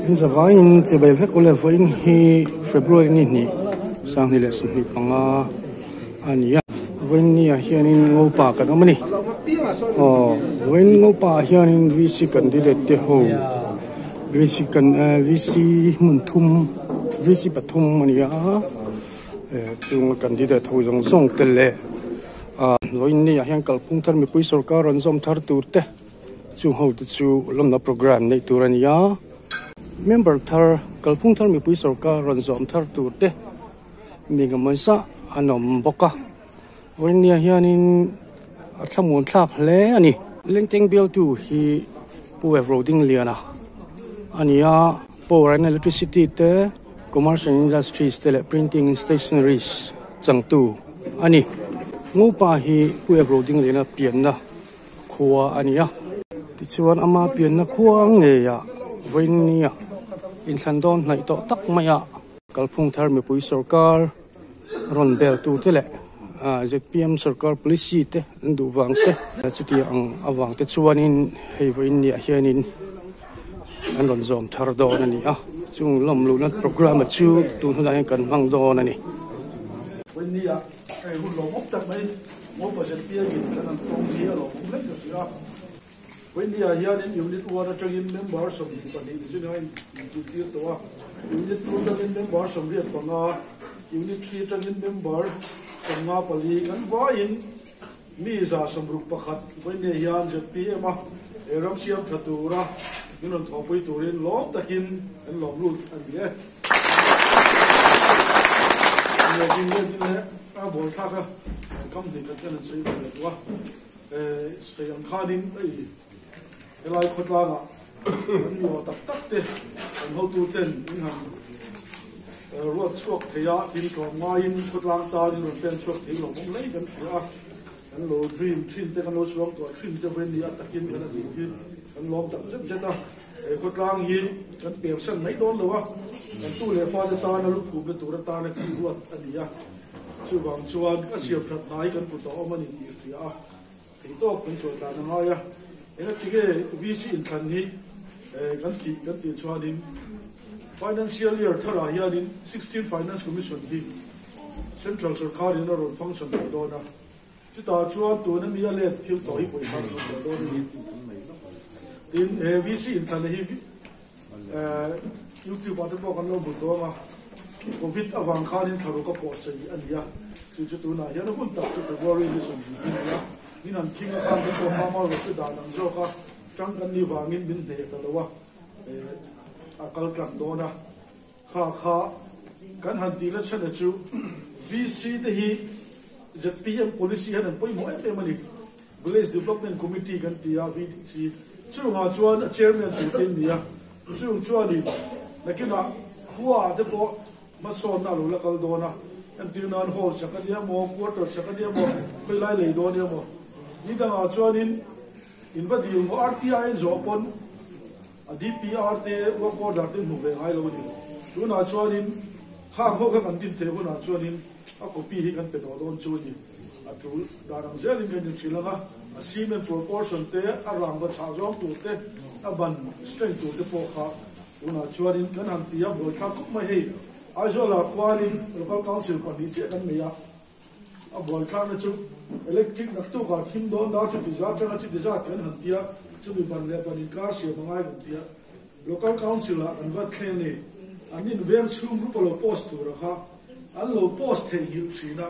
In zavaiin chibai vek ule vawiin hi February ni hnih sanghnih leh 25 a ni a vawiin ni ah hianin ngopa kan awm a ni aw vawiin ngopa ah hianin VC candidate te ho VC kan eh VC hmun thum VC pathum a ni a eh chung candidate ho zawng zawng te leh ah vawiin ni ah hian kalphung thar mipui sawrkar rawn zawm thar tur te. Chung ho te chu lawmna programme neih tur a ni a, member thar kalphung thar mipui sawrkar rawn zawm thar tur te mi engemaw zah an awm bawk a, vawinia hianin a thlamuan thlak hle a ni. Lengteng bialtu hi Pu Evrodingliana a ni a, Power and Electricity te Commercial Industries te leh Printing and Stationeries changtu a ni. Ngopa hi Pu Evrodingliana pianna. Khua a ni a, tichuan ama pianna khua ngeiah vawinia inthlan dawn hnaih tawh tak maia kalphung thar mipui sawrkar rawn bel tur te leh zpm sawrkar policy te an duh vang te chuti ang avang te chuanin hei vawinia hianin an rawn zawm thar dawn a ni a, chung lawm luhna programme chu tun hunah hian kan hmang dawn a ni. Hei hun lawmawm tak mai Ngopa ZPM in kan an tawng hi a lawmawm hle ka hria. Vawinia hianin Unit 1 atangin member 22 ni zingah in intuhtir tawh a, Unit 2 atangin member 85, Unit 3 atangin member 54 kan vaiin mi 61 vawinia hian ZPM a he ram siam tha tura min rawn thawhpui turin lawm takin kan lawm lut a ni e. A bawl thlak a, company khat hian an sawi ve leh duh a, sawi ang khanin hei helai khawtlangah kan mi aw tak tak te kan hotu ten in han ruat chhuak thei a, tin tlawm ngaiin khawtlang tan in rawn pen chhuak thei lo awm hlei kan hria a, kan lo dream thin te kan lo suang tuah thin te vawiin ni a takin kan a duh hi kan lawm tak zet zet a. He khawtlang hi kan pemsan mai dawn lo a, kan tu leh fate tana lukhumna tur atana tih ruat a ni a. Chuvang chuan ka siam that hna hi kan put a awm a ni tih hria a, theihtawk kan chhuah tlan a ngai a. Engatinge VC inthlan hi kan tih kan tih chuanin Financial Year tharah hianin 16 Finance Commission hi Central sawrkharin a rawn function tawh dawn a. Chutah chuan tuna mi a let thil tawh hi pawisa ka sawi dawn a ni. Tin, he VC inthlanna hi YouTube ah te pawh kan lo hmu tawng a, Covid avang khanin thla ruk a pawh sawi a ni a, chu chu tunah hian a hun tak chu February ni 20 hi a ni a, min han khing a khan kan pawh hma rawh chu dan ang zawk a, tang kan nih vangin min hneh ta lo a, a kal tlang dawn a. Kha kha kan han tihna chhan chu VC te hi zpm policy hian an pawimawh em em a ni. Village Development Committee kan ti a, VDC, chungah chuan a chairman tur te an ni a, chung chuanin nakinah khuaah te pawh hmasawnna a lo la kal dawn a, entir nan hall sak a nia maw, quarter sak a nia maw, khawilai lei dawn nia maw. Ni dangah chuanin in va dil maw RTI in zawh pawn A DPR te work order te hmu ve ngai lo a ni. Tunah chuanin khang ho kha kan din theih hunah chuanin a copy hi kan pe tawh dawn chu a ni. A tul dan ang zelin kan inhrilh ang a, a cement proportion te, a rangva chhah zawng tur te, a ban strength tur te pawh kha tunah chuanin kan han ti a, buaithlak khawp mai hei. Aizawlah khuanin Local Council pahnih chiah kan nei a. A buaithlakna chu electric naktukah thim dawn dar chuti zat atanga chuti zat kan han tia, chumi ban leh ban inkar siam a ngai kan tia. Local Council ah kan va thleng a ni. An in veng chhung group a lo post tura kha an lo post theihnghilh thin a,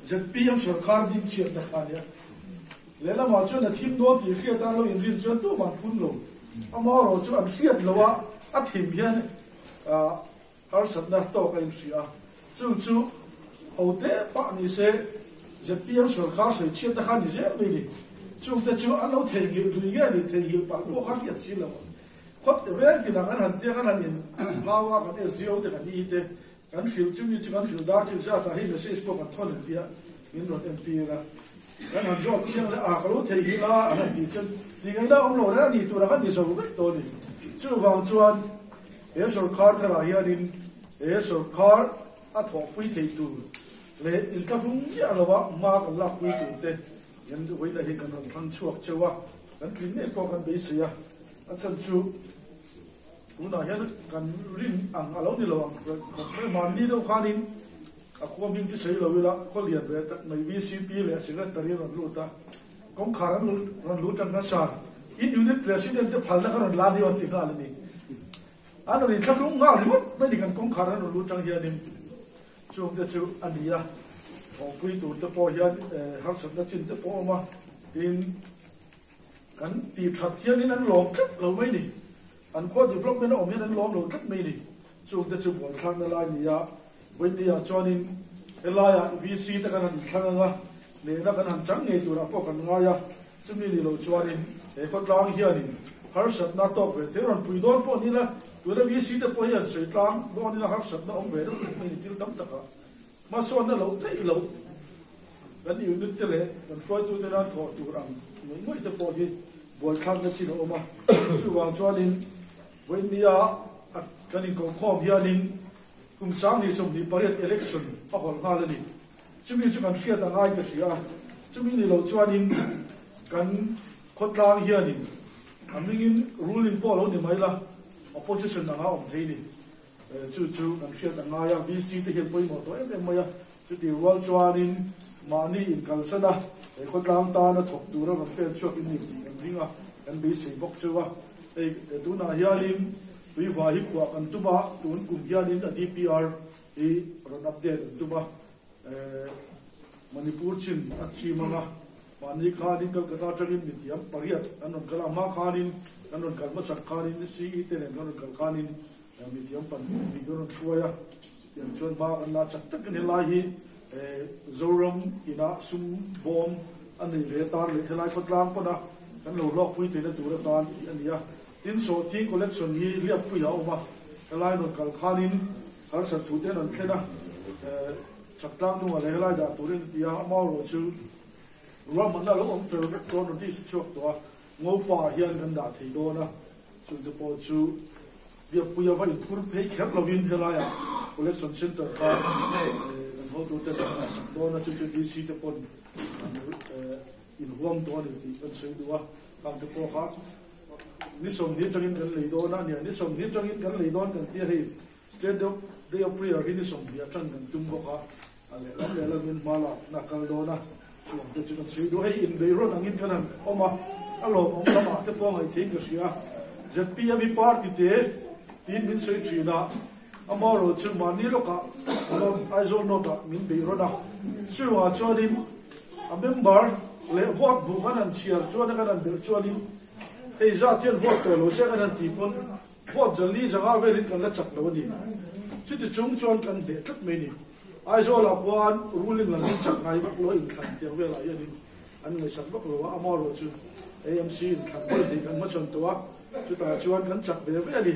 zpm sawrkar ding chhiatna kha a nia. Lehlamah chuan a thim dawn tih hriat a an lo inrin chuan tumah an phun lo. Amaherawh chu an hriat loh a, a thim hian Harsatna tawk a inhria a, chung chu ho te pah ni se zpm sawrkar sawi chhiatna kha ni zel mai ni. Chungte chu an lo theihnghilh lui nge ni, theihnghilh palh pawh kha hriat si lo. Khawt veng tinah kan han tia kan han in hlau a, kan SDO te kan i te kan hrilh chumi chu kan hrilh dar thil zatah hei message pawh kan thawn en tia min rawn entir a. Kan han zawt chiang leh a, ka lo theihnghilh a an han tih chuan ti ngaihna awm lo reng a ni turah khan ni zo vek tawh a ni. Chuvang chuan He sawrkar tharah hianin he sawrkar a thawhpui thei tur leh inthlahrung miah lova hma kan lakpui tur te hian vawiina hi kan rawn thlang chhuak cheu a, kan tling ngei pawh kan beisei a, a chhan chu. Tunah hian kan rin ang a lo ni lo ang khawp mai. Mahni deuh khanin a khua hming chu sawi lo ila, khaw lian ve tak mai VCP leh Secretary a rawn lut a, kawngkhar an rawn lut tan khan Sir, in unit President te phalna kha rawn la ni aw ti nghal a ni. An rawn inthlahrung nghal ringawt mai ni kan kawngkhar an rawn lut tang hianin chung te chu a ni a, thawhpui tur te pawh hian harsatna chin te pawh a awm a, tin kan tih that hianin an lawm tlat lo mai ni. An khua development a awm hian an lawm lo tlat mai ni. Chung te chu buaithlakna lai ni a, Vawinia chuanin helaiah VC te kan han inthlang ang a, nehna kan han chang ngei turah pawh kan ngai a, chumi ni lo chuanin he khawtlang hianin harsatna tawk ve thei rawn pui dawn pawh ni la, tuna VC te pawh hian sawi tlang dawnin a harsatna awm ve deuh tlat mai ni thil tam takah hmasawnna loh theih loh kan unit te leh kan hruaitute nan thawh tur ang ngawih ngawih te pawh hi buaithlakna chin a awm a, chuvang chuanin Vawinia kan inkokhawm hianin kum 2028 election a hawl nghal a ni. Chumi chu kan hriat a ngai ka hria a, chumi ni lo chuanin kan khawtlang hianin a hmingin ruling pawh lo ni mai la, opposition anga awm thei ni. Chu chu kan hriat a ngai a, VC te hian pawimawh tawh em em mai a, chutih rual chuanin mahni inkalsan a, he khawtlang tana thawk tura rawn pen chhuak in ni tih kan ring a, kan beisei bawk cheu a. Hei tunah hianin tuiva hi khuah kan tum a, tun kum hianin a DPR hi rawn update an tum a, Manipur chin a chim ang a, mahni khanin Calcutta atangin mithiam pariat an rawn kal a, hma khanin kan rawn kal hmasak khanin CE te nen kan rawn kal khanin mithiam pahnih kan rawn hruai a, tiang chuan hma kan la chak takin helai hi Zoram inah sum bawm a nei ve atan leh helai khawtlang pawna kan lo hlawkpui theihna tur atan tih a ni a. Tin, Sawhthing collection hi hliappuiah a awm a, helai rawn kal khanin harsat thu te an rawn thlen a, Chaktlang hnungah leh helai dah turin a ti a, amaherawh chu ruahmanna a lo awm fel vek dawn notice a chhuak tawh a, Ngopa ah hian kan dah thei dawn a, chungte pawh chu Biakpuia va inphur phei kher lovin helaiah collection centre kha kan hotute kan ngaihsak dawn a, chu chu DC te pawn an inhuam tawh a ni tih kan sawi duh a, khangte pawh kha ni 20 atangin kan lei dawn a nia, ni 20 atangin kan lei dawn kan tia hei State Day of Prayer hi ni 20 atan kan tum bawk a, a lehlam lehlamin hma lakna kal dawn a, chuangte chu kan sawi duh. Hei inbeihrawn angin kan han awm a, a lawmawm lamah te pawh ngaihtheiin ka hria. ZPM hi party te tiin min sawi thin a, amaherawh chu mahni lawkah North Aizawl North-ah min beihrawn a, chuvangah chuanin a member leh vote bu kan han chhiar chuan a kan han belh chuanin hei zat hian vote tawh lo se kan han tih pawn Vote zali zanga velin kan la chak lo a ni. Chuti chung chuan kan hneh tlat mai a ni. Aizawlah khuan ruling lam hi chak ngai vak lo a inthlan tiang velah hianin an ngaihsak vak lo a, amaherawh chu AMC inthlan vawi hnih kan hmachhawn tawh a, chutah chuan kan chak ve ve a ni.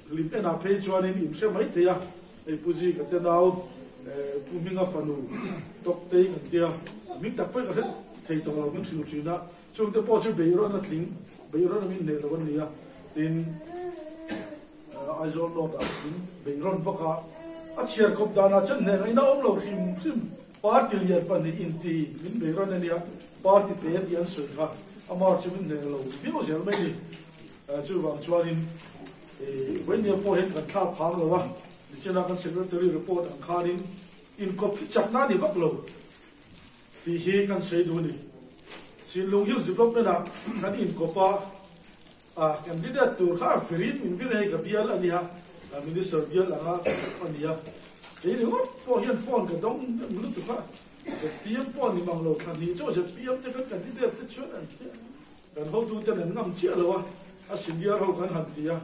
Hlim enah phei chuanin in hre mai thei a, hei Pu Zika te nau Pu Hminga fanu Tawktei kan tia, hming tak pawhin ka hre thei tawh lo kan hrilh thin a. Chungte pawh chu beihrawn a tling, beihrawn angin hneh lo an ni a, tin, Aizawl North ah min beihrawn bawk a, a chhiar kawp danah chuan hneh ngaihna awm lo hrim hrim, party lian pahnih inti min beihrawn a nia, party te tih an sawi kha, amah chu min hneh lo viau zel mai a ni. Chuvang chuanin Vawinia pawh hian kan thlak phang lo a, nichina kan secretary report ang khanin inkawp hi chakna a ni vak lo. Tih hi kan sawi duh a ni. Sinlung Hills Development ah kan inkawp a, a candidate tur kha a virin min vir hei ka bial a nia, Minister bial anga ka kawp a nia. Kei ringawt pawh hian phone ka dawng em lutuk a, zpm pawh ni mang lo thla hnih chauh zpm te kan candidate te chuan an kan hotu ten an ngam chiah lo a, a senior ho kan han ti a.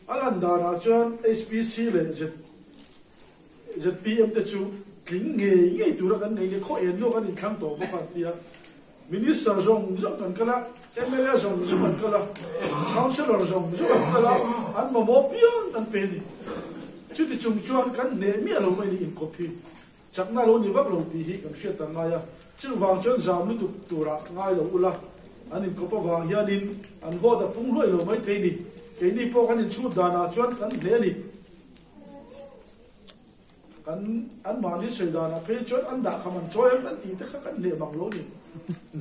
A lan danah chuan HPC leh Zpm te chu tling ngei ngei tura kan nei leh khaw en nu kan inthlang tawh bawk a tia Minister zawng zawng kan kal a, mla zawng zawng an kal a, Councillor zawng zawng an kal a, an mamawh piang kan pe a ni. Chuti chung chuan kan hneh miah lo mai ni inkawp hi chakna lo ni vak lo tih hi kan hriat tak ngai a, chuvang chuan zam lutuk turah ngai lo ula, an inkawp avang hianin an vote a pung hluai lo maithei ni. Keini pawh kan inchhut danah chuan kan hneh a ni. Kan an mahni sawi danah phei chuan an dah kham an chawi ang kan tih te kha kan hneh mang lo ni.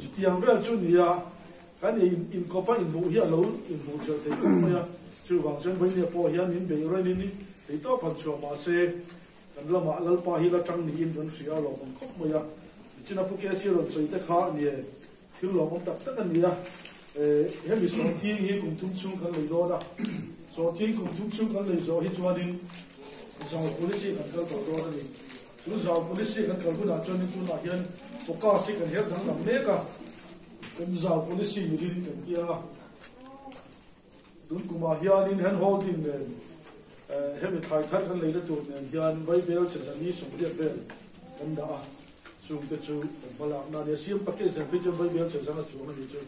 Chutiang vel chu nia kan in inkawpa inhmuh hi a lo inhmuh ṭhelh thei khawp mai a. Chuvang chuan Vawinia pawh hian min beih rawn in thei tawp han chhuah mah se kan lamah Lalpa hi la tang niin kan hria a lawmawm khawp mai a. Nichina Pu KC rawn sawi te kha nie thil lawmawm tak tak a ni a. Hemi sawhthing hi kum thum chhung kan lei dawn a, sawhthing kum thum chhung kan lei zawh hi chuanin zau policy kan kal tawh dawn a ni. Chu zau policy kan kal hunah chuanin tunah hian focus hi kan her danglam mek a, kan zau policy milin kan tia a. Tun kumah hianin hand holding nen hemi thlai thar kan leina tur nen hian Vaibel che zani 80 vel kan dah a, chungte chu kan hma lakna a ni a. CM package nen phei chuan Vaibel che zan a chuang a ni chu.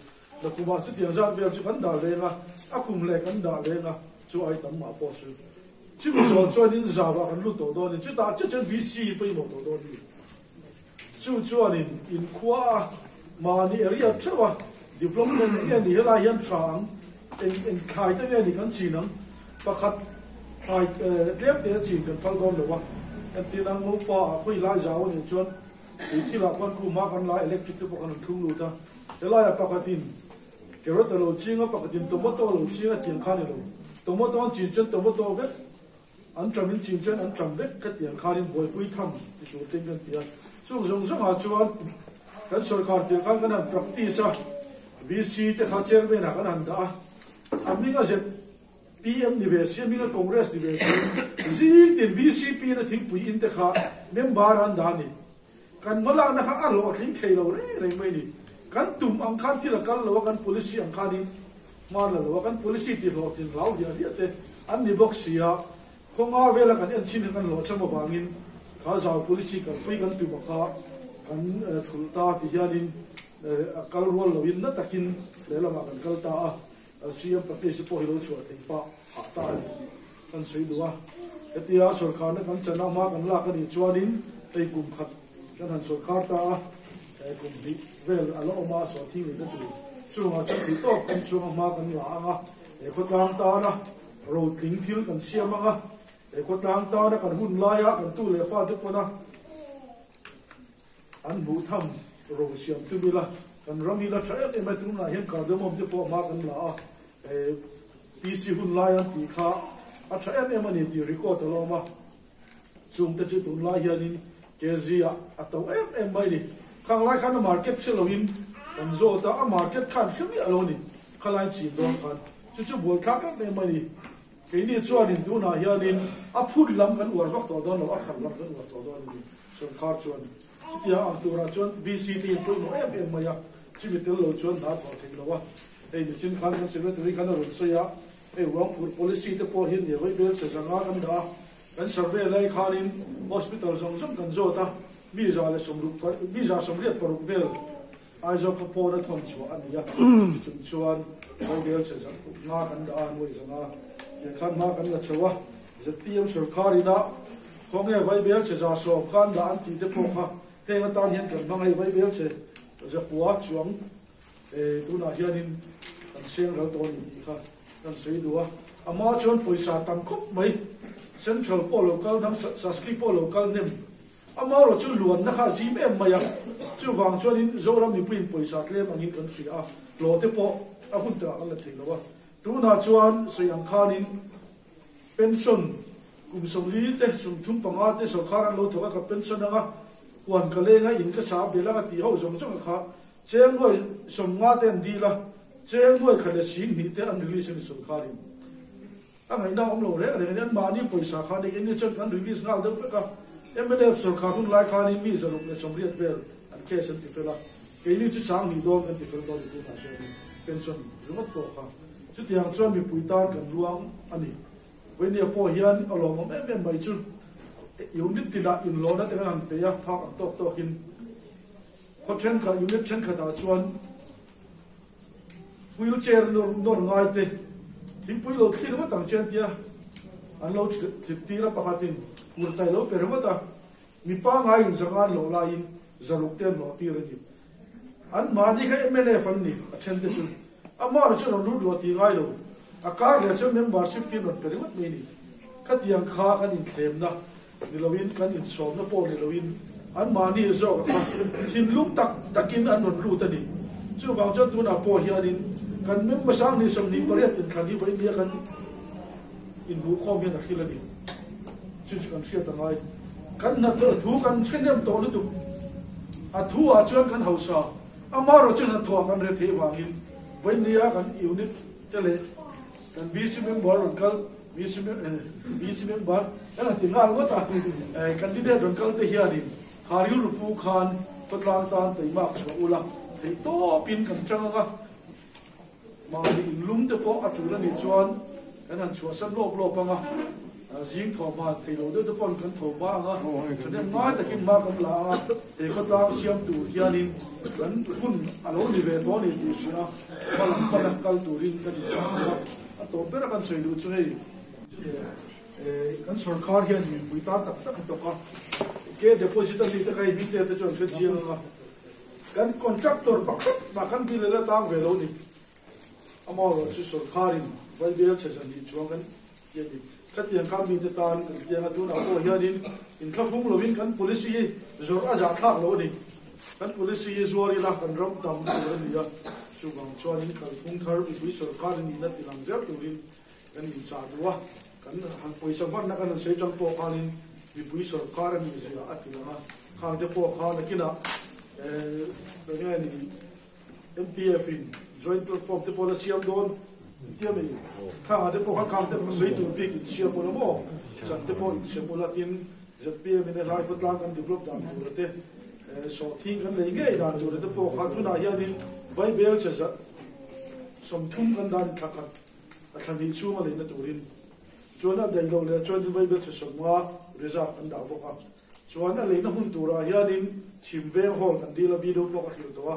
Nakumah chutiang zat vel chu kan dah leng a, a kum leh kan dah leng a, chu ai tam mah pawh chu. Chumi zawh chuanin zauah kan lut tawh dawn a ni. Chutah chiah chuan VC pawimawh tawh dawn a ni. Chu chuanin inkhua a mahni area theuh a development nge ni helai hian tha ang, eng eng thlai te nge ni kan chin ang, pakhat thlai tlem te a chin kan phal dawn lo a, entirna Ngopa ah khawi lai zau a nih chuan tui thil ah khuan khum a kan la electric te pawh kan rawn thlung lut a, helai ah pakhatin carrot a lo ching a pakhatin tomato a lo ching a tiang kha a ni lo, tomato an chin chuan tomato vek. An ṭam in chin chuan an ṭam vek ka ti ang khanin buaipui tham ti tur ten kan ti a. Chung zawng zawngah chuan kan sawrkar tir khan kan han practice a, VC te kha chairman ah kan han dah a, a hming a ZPM ni ve si, a hming a Congress ni ve si, zing tin VCP na thingpui in te kha member an dah a ni. Kan hmalakna kha a hlawhtling thei lo reng reng mai ni. Kan tum ang khan thil a kal lo a, kan policy ang khanin hma la lo a, kan policy ti hlawhtlin hlau hliah hliah te an ni bawk si a, khawnga vela kan en chin hi kan hlawhchham avangin kha zau policy kalpui kan tum a kha kan thulh ta ti hianin a kal rual loin na takin lehlamah kan kal ta a, CM package te pawh hi lo chhuah thei pah phah ta a ni tih kan sawi duh a. Hetia sawrkharna kan chana hma kan lak a nih chuanin hei kum khat kan han sawrkhar ta a, kum hnih vel a la awm a, sawrthing leh na tur chungah chuan theih tawp kan chhunga hma kan la ang a, he khawtlang tana rotling thil kan siam ang a, he khawtlang tana kan hun laia kan tu leh fate pawna An hmuh tham ro siam tum ila, kan ram hi la tha em em a, tunah hian cardamom te pawh hma kan la a, PC hun lai an tih kha a tha em em a ni tih record a la awm a, chung te chu tunlai hianin kg ah a to em em mai a ni. Khang lai khan a market hre loin kan zawt a, a market khan hre miah lo a ni, khalai chin dawn khan chu chu buaithlak em em a ni. Keini chuanin tunah hianin a phut lam kan uar vak tawh dawn lo, a khat lam kan uar tawh dawn a ni. Sorkar chuan chutia ang turah chuan VC te in pawimawh em em mai a, chumi tel lo chuan hna thawh theih lo a. Hei nichin khan kan Secretary khan a rawn sawi a, hei ruangphur policy te pawh hi nia vawi bel che zanga kan dah a, kan survey lai khanin hospital zawng zawng kan zawt a, mi 160 mi 86 vel Aizawl khaw pawn a thawn chhuah a ni a, chumi chung chuan vawi bel che zanga kan dah a, nuai zanga tiang khan hma kan la chho a. Zpm sorkar ina khawnge Vaibel che 110 khan dah an tih te pawh kha heng atan hian kan hmang hei Vaibel che 900 chuang tunah hianin kan seng ral tawh a ni tih kha kan sawi duh a. Ama chuan pawisa tam khawp mai Central pawh lo kal hnam Saski pawh lo kal hnem ama erawh chu luanna kha a zim em mai a, chuvang chuanin Zoram mipuiin pawisa tlem angin kan hria a, hlawh te pawh a hun takah kan la thei lo a. Tunah chuan sawi ang khanin Pension, Kum 40 te, 35 te sorkar an lo thawk a, ka pension anga huan ka leng a, in ka sa bel anga tih ho zawng zawng a kha cheng nuai 50 te an dil a, cheng nuai khat leh 2000 te an release a ni sorkarin. A ngaihna awm lo reng reng a ni, an mahni pawisa kha nih eng nge chuan kan release nghal deuh vek a, mnf sorkar hun lai khanin mi 180 vel an case an ti fel a, keini chu 2000 dawn kan ti fel dawn ni tunah hianin pension ringawt pawh kha. Chutiang chuan mipui tan kan luang a ni. Vawinia pawh hian a lawmawm em em mai chu unit tinah inlawna te kan han pe a, phak ang tawk tawkin khaw thenkhat unit thenkhatah chuan wheel chair nawr ngai te thingpui lo thlir ringawt ang che an tia, an lo thlip tir a pakhatin kurtai lo pe ringawt a, mi pangngai inzanga an lo laiin 600 te an hlawh tir a ni. An mahni kha mnf an ni, a then te chu. Amah chu rawn lut rawh tih ngai lo. A kar leh chuan membership te rawn pe ringawt mai ni. Khatiang kha kan inthlemna ni loin, kan insawmna pawh ni loin an mahni zawk a kha thinlung tak takin an rawn lut a ni. Chuvang chuan tunah pawh hianin kan member 2028 inthlan hi vawiin nia kan. Inhmuhkhawm hian a hril a ni. Chu chu kan hriat a ngai. Kan hna thu kan hre nem tawh lutuk. A thu ah chuan kan hausa, amaherawh chu hnathawh kan re theih vangin vawinia kan unit te leh kan BC member rawn kal, BC BC member kan han ti nghal ngawt a, candidate rawn kal te hianin kha rilru pu khan khawtlang tan teimak chhuah ula theihtawpin kan chang ang a. Mahni inlum te pawh a tul a nih chuan kan han chhuahsan lawp lawp ang a, zing thaw hma thei lo deuh te paw'n kan tho hma ang a, thahnem ngai takin hma kan la ang a, he khawtlang siam tur hianin kan hun a lo ni ve tawh a ni tih hria a, hma lam pana kal turin kan inchah ang a, a tawp bera kan sawi duh chu hei kan sorkar hian mipui tan tak tak a tawk a, ke deposit a mi te kha hei hming te te chu an hre chiang ang a. Kan contractor pakhat mah kan bill la tang ve lo ni. Amaherawh chu sorkarin vaibel chhe zan nih chuang kan ti a ni. Khatiang kha mite tan kan tiang a, tunah pawh hianin inthlahrung lovin kan policy hi zawrh a zahthlak lo a ni. Kan policy hi zuar ila kan ram tam tur a ni a, chuvang chuanin kalphung thar mipui sorkar nihna tilang zel turin kan inchah duh a. Kan han pawisa hmanna kan han sawi tang pawh khanin mipui sorkar a nih zia a ti lang a, khang te pawh kha nakinah enge ni MPF in joint platform te pawh la siam dawn tia mi khangah te pawh kha khang te pawh sawi tur bik in siam ula maw chan te pawh in siam ula tin ZPM in helai khawtlang kan develop dan tur te sawhthing kan lei ngei dan tur te pawh kha tunah hianin vaibel che 30 kan dan thla khat A thla hnih chhung a leina turin chuan a daih loh leh chuan in vaibel chhe 50 reserve kan dah bawk a. Chuan a leina hmun turah hianin Chhimveng Hall kan dil a, video pawh ka hrilh tawh a,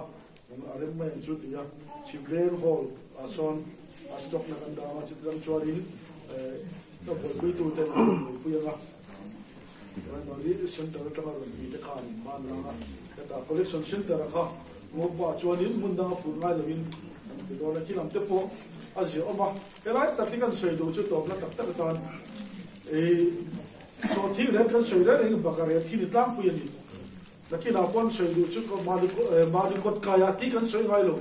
a rem mai ang chu ti a. Chhimveng Hall ah sawn a stock na kan dah ang a, chutiang chuanin ka buaipuituten an rawn buaipui ang a. Primary Center atanga rawn ti te khan hman lang a, heta Collection Center a kha Ngopa chuanin hmun danga phur ngai lovin an ti dawn a, khi lam te pawh a ziah awm a. Helai tak hi kan sawi duh chu tawpna tak tak atan ei sawhthing reng kan sawi reng reng baka rel khi ni tlangpui a ni. Nakinah pawh an sawi duh chu Mali kawt kaiah tih kan sawi ngai lo.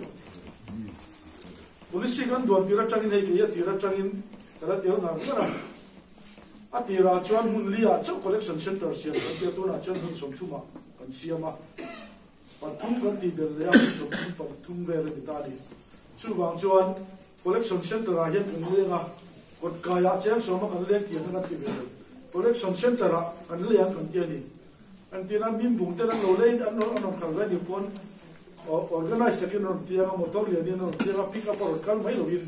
Policy kan duan tir atangin hei kei a tir atangin ka la tel ngar ngar a. A tirah chuan hmun li ah chauh collection centre siam kan tia, tunah chuan hmun 30 ah kan siam a, pathum kan tih belh leh a, hmun 33 vel a ni ta a ni. Chuvang chuan collection centre ah hian kan leng a, kawt kaiah cheng sawma kan leng tih ang kha kan ti ve lo. Collection centre ah kan lei ang kan ti a ni. Entirna mimbung ten an lo lei an rawn kal ve a nih pawn organize takin an rawn tiang a, motor lian in an rawn tiang a, pick up a rawn kal mai loin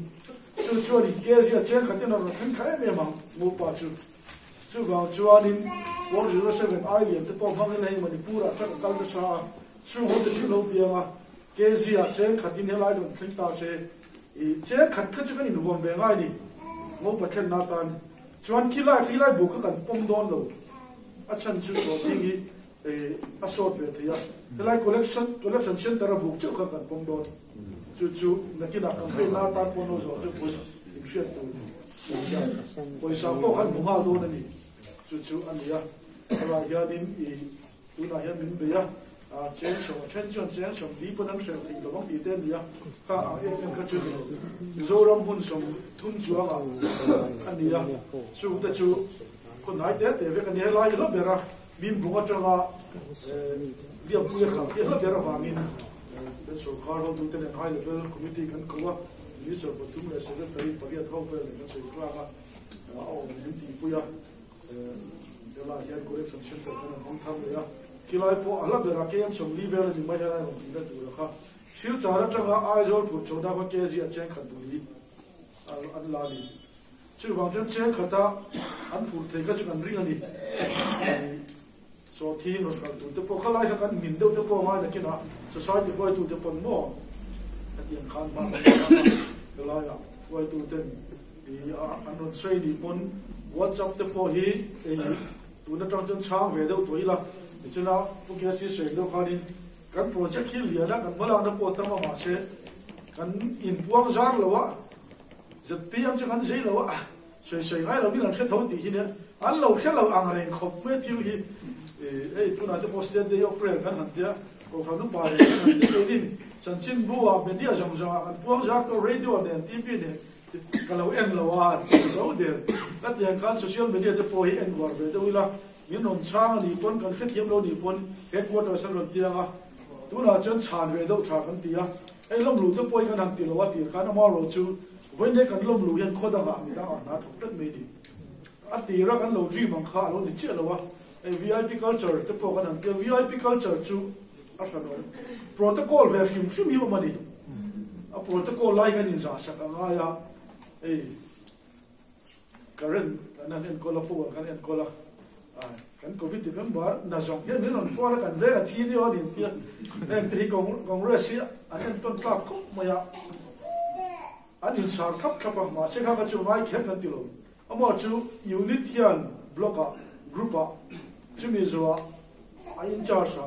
Chu chuan in kezia cheng khatin a rawn thleng kha em em ang, Ngopa chu. Chuvang chuanin 407 ai lian te pawh hmangin hei Manipur-ah truck a kal nasa a, chung ho te chu lo piang a, kezia cheng khatin helai rawn thleng ta se, i cheng khat kha chu kan inhuam ve ngai ni, Ngopa thlenna atan chuan khilai khilai bu kha kan pawm dawn lo, a chhan chu sawhthing hi a sawt ve thei a, helai collection collection center a buk chauh kha kan pawm dawn. Chu chu nakinah campaign na atan pawh no zawh chu pawisa in hriat tur hian pawisa pawh khan hmu nghal dawn a ni. Chu chu a ni a, helai hianin i tunah hian min bei a, cheng sawm a then chuan cheng 40 pawn an hrel thei lovang tih te a ni a, kha ang em em kha chu ni lo. Mizoram hmun 30 chuangah a ni a, chungte chu khawnai te te vek a ni. Helai hi hla ber a. Mimbung atanga Liampuia kal hi hla ber avangin kan sorkar hotute nen High Level Committee kan ko a, Minister pathum leh Secretary pariat ho vel nen kan sawi tlang a, a awm min tihpui a, helai hian Collection Centre kan han hmang thar leh a, khilai pawh a hla berah KM 40 vel a ni mai helai rawn tihna tura kha Silchar atanga Aizawl phur chhohna kha KG a cheng khat buli an la a ni. Chuvang chuan cheng khata an phur thei kha chu kan ring a ni. Sawhthing rawn kal tur te pawh kha lai kha kan min deuh te pawh a ngai nakinah society hruaitu te pawn maw hetiang khan hma kan la a, helaiah hruaitu ten an rawn sawi nih pawn WhatsApp te pawh hi ei tun atang chuan chhang ve deuh tawh ila tichuan a Pu KC sawi deuh khanin kan project hi lian a kan hmalakna pawh tam a mahse kan inpuang zar lo a. ZPM chu kan zei lo a, sawi sawi ngai lovin an hre tho tih hi nia, an lo hre lo ang reng khawp mai thil hi. Hei tunah te pawh State Day of Prayer kan han tia, Kohhran upa nen kan han ti keinin chanchinbu ah media zawng zawng ah kan puang zar tawh radio nen TV nen ka lo en lo a an ti zo der. Ka tiang khan social media te pawh hi en uar ve deuh ila, min rawn chhang a nih pawn kan hrethiam lo nih pawn headquarters an rawn tiang a, tunah chuan chhan ve deuh tha kan ti a, hei lawm luh te pawh hi kan han ti lo a tir khan amaherawh chu vawiin he kan lawm luh hian khaw dangah midang ah hna thawk tlat mai ni. A tira kan lo dream ang kha a lo ni chiah lo a, hei vip culture te pawh kan han ti a, vip culture chu a hran awm. Protocol ve hrim hrim hi awm a ni. A protocol lai kan inzah sak a ngai a, hei current kan han enkawl a, power kan enkawl a, kan committee member na zawng hian min rawn phone a, kan veng a thi nia a ni an ti a, heng te hi Congress hi an entawn tlak khawp mai a, an insar thlap thlap a, mahse kha kha chu ngai kher kan ti lo. Amah chu unit hian block ah, group ah, chumi zawhah a in charge a,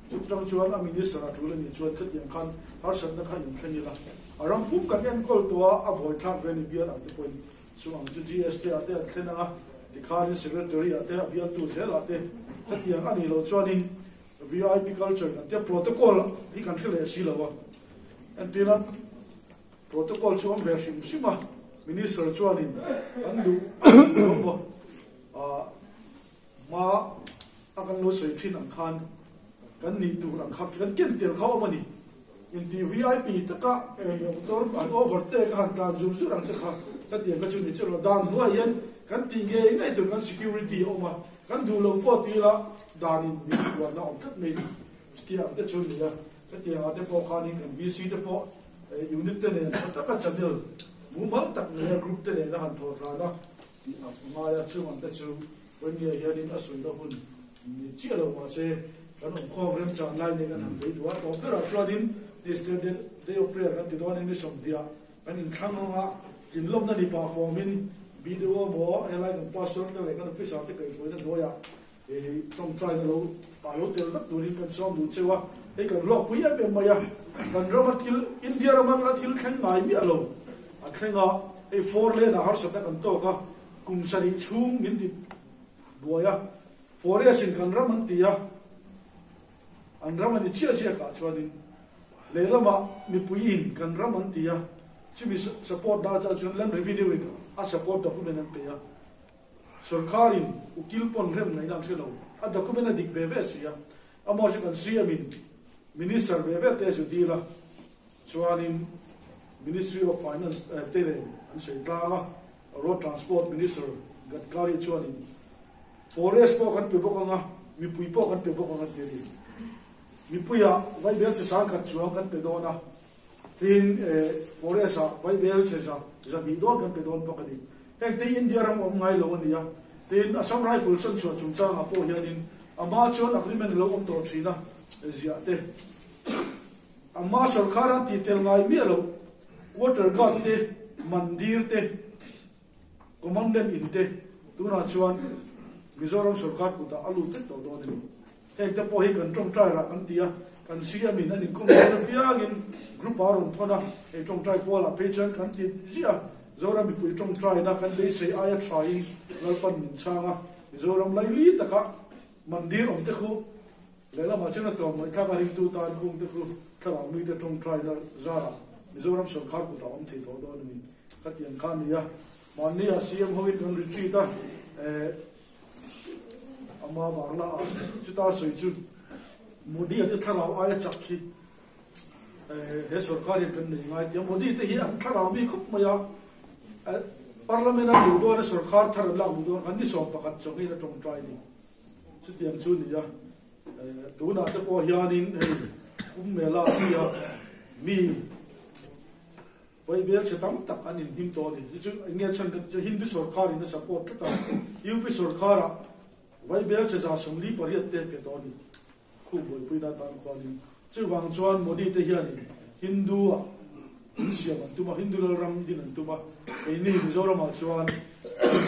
chutang chuan a minister a tul a nih chuan khatiang khan harsatna kha inthleng ila, a ram pum kan enkawl tawh a, a buaithlak ve a ni bial ang te pawhin chu ang chu GST ah te an thlen ang a, tikhanin secretary ah te a bialtu zel ah te khatiang a nih loh chuanin vip culture kan tia protocol hi kan hre leh si lo a, entirna. Protocol chu awm ve hrim hrim a, Minister chuanin an duh a ni lo maw? Hma a kan lo sawi thin ang khan kan nih tur ang kha kan ken tel kha awm a ni. Inti VIP taka motor an overtake a han tlan zur zur ang te kha ka tiang kha chu ni chiah lo. Dan hnuaiah hian kan tih ngei ngei tur kan security a awm a, kan duh lo pawh ti ila danin min huanna a awm tlat mai ni. Chutiang te chu a ni a, hetiangah te pawh khanin kan VC te pawh Unit te nen tha taka channel mumal tak neia group te nena han thawh tlan a tih a ngai a, chung ang te chu Vawimia hianin a sawina hun ni chiah lo mahse kan awmkhawm remchang lai nen kan han bei duh a, tawp berah chuanin State Day of Prayer kan ti dawn in 20 ah kan inthlang anga tinlawmna ni pah fawmin BDO maw helai kan pastor te leh kan officer te kaihhruaina hnuaiah Hei tawngtaina lo ah lo tel vek turin kan sawm duh cheu a, hei kan hlawkpui em em mai a, kan rama thil, India rama la thil thleng ngai miah lo a thleng a, hei four lane ah harsatna kan tawk a, kum sarih chhung min ti buai a, forest in kan ram an ti a, an ram a ni chiah ziak ah chuanin lehlamah mipui in kan ram an ti a, chumi support na chuan land revenue in a support document an pe a. Sorkarin ukil pawn rem ngaihna an hre lo, a document a dik ve ve si a, amaw chu kan CM in Minister ve ve te zu dil a, chuanin Ministry of Finance te nen an sawi tlang a, Road Transport Minister Gadkari chuanin Forest pawh kan pe bawk ang a, mipui pawh kan pe bawk ang a ti a ni. Mipuiah vaibel chi sangkhat chuang kan pe dawn a, Tin, forest ah vaibel che za 200 dawn kan pe dawn bawk a ni. Heng te hi India ram awm ngai lo a ni a. Tin, Assam Rifle sawn chhuah chungchangah pawh hianin a hma chuan agreement a lo awm tawh thin a, ziah te. A hma sorkar an tih tel ngai miah lo, quarter guard te, mandir te, commandant in te tunah chuan Mizoram sorkar kutah a lut vek tawh dawn a ni. Heng te pawh hi kan tawngtai rah kan ti a, kan CM in an inkawm dawn apiangin group ah a rawn thawn a, hei tawngtai kualah phei chuan kan ti ziah a, Zoram mipui tawngtaina kan beisei aia thain Lalpan min chhang a, Mizoram laili taka mandir awm te khu lehlamah chuan a tlawmngaihthlak a ringtu tan khung te khu thlarau mite tawngtaina zarah Mizoram sorkar kutah awm thei tawh dawn a ni. Ka ti ang kha a ni a, mahni ah CM hoin kan retreat a, eh, ama bangla ah chuta sawi chu Modi a te thlarau aia chak hi, eh, he sorkar hian kan nei ngai tia Modi te hi an thlarau mi khawp mai a, eh, parliament a luh dawn a sorkar thar an lak luh dawn khan ni 11 chawngin a tawngtai ni. Chutiang chu a ni a, eh, tunah te pawh hianin hei Kumbh Mela a nia mi Vaibel chhe tam tak an inhnim tawh a ni. Chu chu eng nge chhan kan tih chuan Hindu sorkarin a support tlat a, UP sorkarah Vaibel chhe 48 te pe tawh a ni. Khu buaipuina atan khuanin. Chuvang chuan Modi te hianin Hindu ah in siam an tum a, Hindu lalram din an tum a. Keini Mizoramah chuan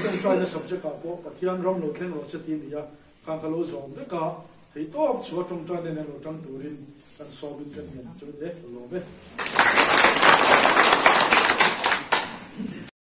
tawngtaina subject ah pawh Pathian ram lo thleng rawh se tih a ni a, Khang ka lo zawm vek a, thei tawp chhuah tawngtai nen hian lo tang turin kan sawmin kan ngen chu e, ka lawm e.